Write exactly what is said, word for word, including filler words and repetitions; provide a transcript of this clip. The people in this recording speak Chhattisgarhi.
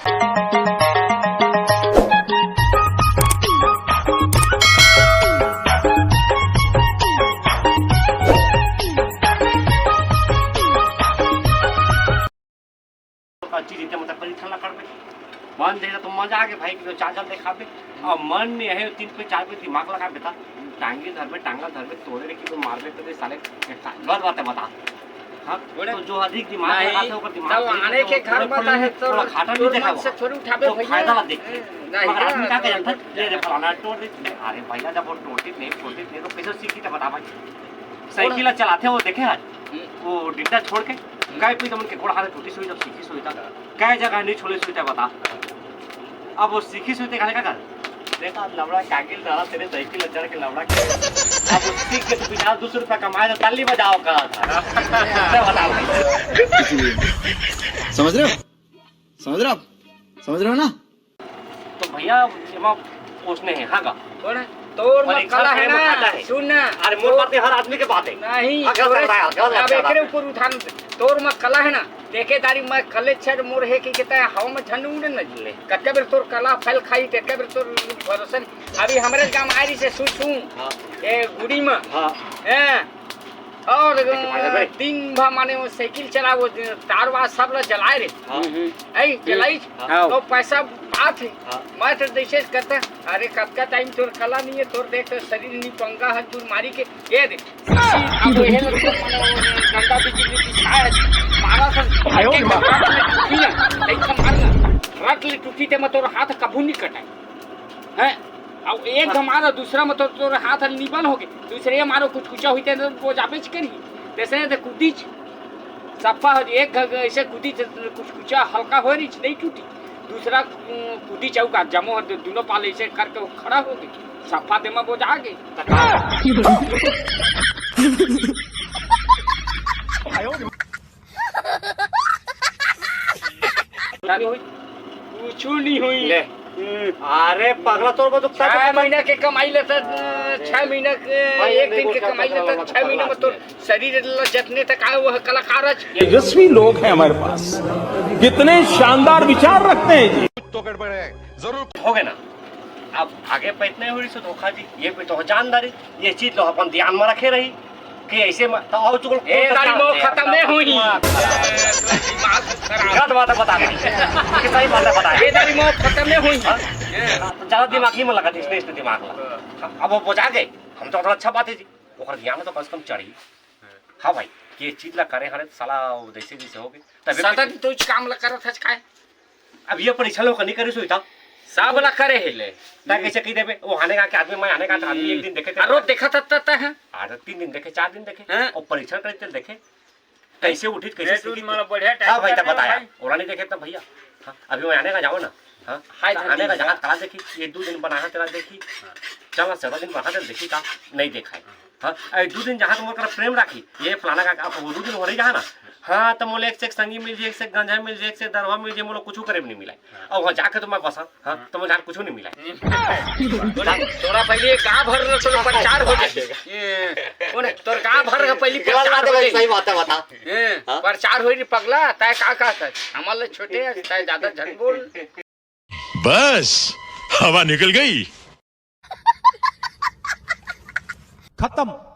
अच्छी रीते मतलब परीक्षण ला करबे। मन देना तो मजा आगे भाई, कि चार साल देखाबे। और मन नहीं है, तीन पे चार पे दिमाग लगा बेटा, टांगी धरबे, टांगा धरबे, तोड़े रे कि तो मारबे तो दे साले। गलत बात है, बता। हाँ? बोले? तो जो अधिक दिमाग नहीं, लगाते, ओकर दिमाग तब तेज आने होते, के वो घर थोड़ा में थोड़ा है, तो थोड़ा खाटा नहीं तोर मन देखावा। से थोड़ी उठाबे तो भैया। फायदा ला देखते। नहीं, मगर आदमी का जानता, ये रे फलाना तोड़ दे। अरे भैया, जब वो टोटित नहीं, टोटित नहीं, तो कैसे सीखी, तो बता भाई। साइकिल ला चलाते हो, देखे आज? हम्म। वो डिंडा छोड़ के, हम्म। काय कोई तुमन के गोड़ हाथ टूटी सुई, जब सीखी सुई था। काय जगह नहीं छोड़े सुई था, बता। अब वो सीखी सुई थे, का कर? देखा, लवड़ा कागिल डाला, तेरे साइकिल ला चढ़ के लवड़ा के। अब वो सीख के तू बिना दो सौ रुपया कमाए, तो ताली बजाओ, कहा था। मैं बता भाई। समझ रहे हो? समझ रहे हो आप? समझ रहे हो ना? तो भैया, एमा ओसने हे, हाँ गा? कौन है? तोर में परीक्षा कला है में ना, घाटा है। सुन ना। अरे, मोर तोर बात नहीं, हर आदमी के बात है। नहीं, हाँ, गलत तोरे लग रहा है, गलत लग अब रहा है। एकरे ऊपर उठान, तोर में कला है ना, देखे दारी में कले छर मोर है कि कहता है, हवा में झंड उड़े न ले। कतका बेर तोर कला फैल खाई, कतका बेर तोर भरोसा नहीं। अभी हमरे गांव आ रही से सुसु, हाँ। ए, गुड़ी में। हाँ। ए, और, एक बार, अ, भाई। दिन भर माने वो साइकिल चला, वो तार वार सब ला जलाए रे। हाँ। हम्म। ऐ, हम्म। जलाई। हाँ। तो पैसा बात है। हाँ। मैं तो जैसे करता, अरे कतका टाइम तोर कला नहीं है, तोर देख तो शरीर नहीं पंगा है, दूर मारी के, ये दे। अब ये लोग तो माने वो डंडा बिजली बिछाए, मारा सब, आयो एक रे माँ। रट ले टूटी ना, एक मार ना, रट ले टूटी ते मैं तोर हाथ कभू नहीं कटाए। हैं? अब एक हाँ। मारा, दूसरा में तो तोर हाथ निबल हो गए, दूसरे मारो कुछ कुचा हुई ते वो जाबेच करी, तेसरे ते कुदीच सफा हो, एक घ-, घ-, ऐसे कुदीच कुछ कुचा हल्का हो रही, नहीं टूटी, दूसरा, उम, कुदीच चौका जमो हो, दो-, दोनों पाल ऐसे करके वो खड़ा हो गए, सफा दे में वो जा गए। कुछ नहीं हुई। ले। हम्म। अरे पगला, तोर को तो छह महीना के कमाई लेता, छह महीना के, भाई, एक दिन के कमाई लेता, छह महीना में तो शरीर ल-, जतने तक आए, वो कलाकार है। तेजस्वी लोग हैं हमारे पास, कितने शानदार विचार रखते हैं जी। कुछ तो गड़बड़ है, जरूर। हो गए ना, अब आगे पे इतने हुई सो धोखा जी, ये भी तो जानदारी, ये चीज तो अपन ध्यान में रखे रही। कि ऐसे म-, तो आओ चुगल ए, तो दारी मोह खत्म नहीं हुई। दिमाग खराब। गलत बात है, बता रहे। कि सही बात है, बता रहे। ए, दारी मोह खत्म नहीं हुई। हाँ? तो ज्यादा दिमाग नहीं मन लगा, इसलिए इसने दिमाग लगा। हाँ। अब वो बुझा गए, हम तो अच्छा बात है जी। ओकर ज्ञान तो कम से कम चढ़ी। हाँ भाई, ये चीज ला करे हरे साला, वो जैसे जैसे हो गए। तभी सदन तो इस काम ला करत है, काय? अब ये परीक्षा लोग नहीं करे सुई था। सब ला करे हे ले। ता कैसे कही देबे? वो आने का के आदमी, मैं आने का आदमी एक दिन देखे थे। अरे देखा था, था, था, है। अरे तीन दिन देखे, चार दिन देखे। हाँ। और परीक्षा करे थे देखे। कैसे उठी, कैसे बैठ सीखी उठ, मतलब बढ़िया हाँ टाइम भाई, कर तब रहे हो बताया। भाई। और नहीं देखे तब भैया। हाँ, अभी मैं आने का जाओ ना। हाँ, हाय तो आने का धरती। जहाँ कला देखी, ये दो दिन बना है तेरा देखी। हाँ। चल ना, चौदह दिन बना दे, देखी का नहीं देखा है। हाँ, अरे दू दिन जहाँ तुम ओकर प्रेम राखी, ये फलाना का, अब वो दू दिन हो रही जहाँ ना। हाँ, तो मोले एक से एक संगी मिल जाए, एक से एक गंजा मिल जाए, एक से एक दरवा मिल जाए, मोला कुछ करे भी नहीं मिला। हाँ। और वहाँ जाके तो मैं बसा, हाँ, हाँ। तो मुझे कुछ नहीं मिला। हम्म। तोरा, तोरा पहले गाँव भर में तोर प्रचार हो जाए। ये, कौन है? तोर गाँव भर का पहले गलत प्रचार बात है हो भाई, जाए। सही बात है, बता। ये, हाँ? प्रचार हो रही पगला, तय का कहता है? हमारे छोटे हैं, तय ज्यादा झन बोल। बस, हवा निकल गई। खत्म।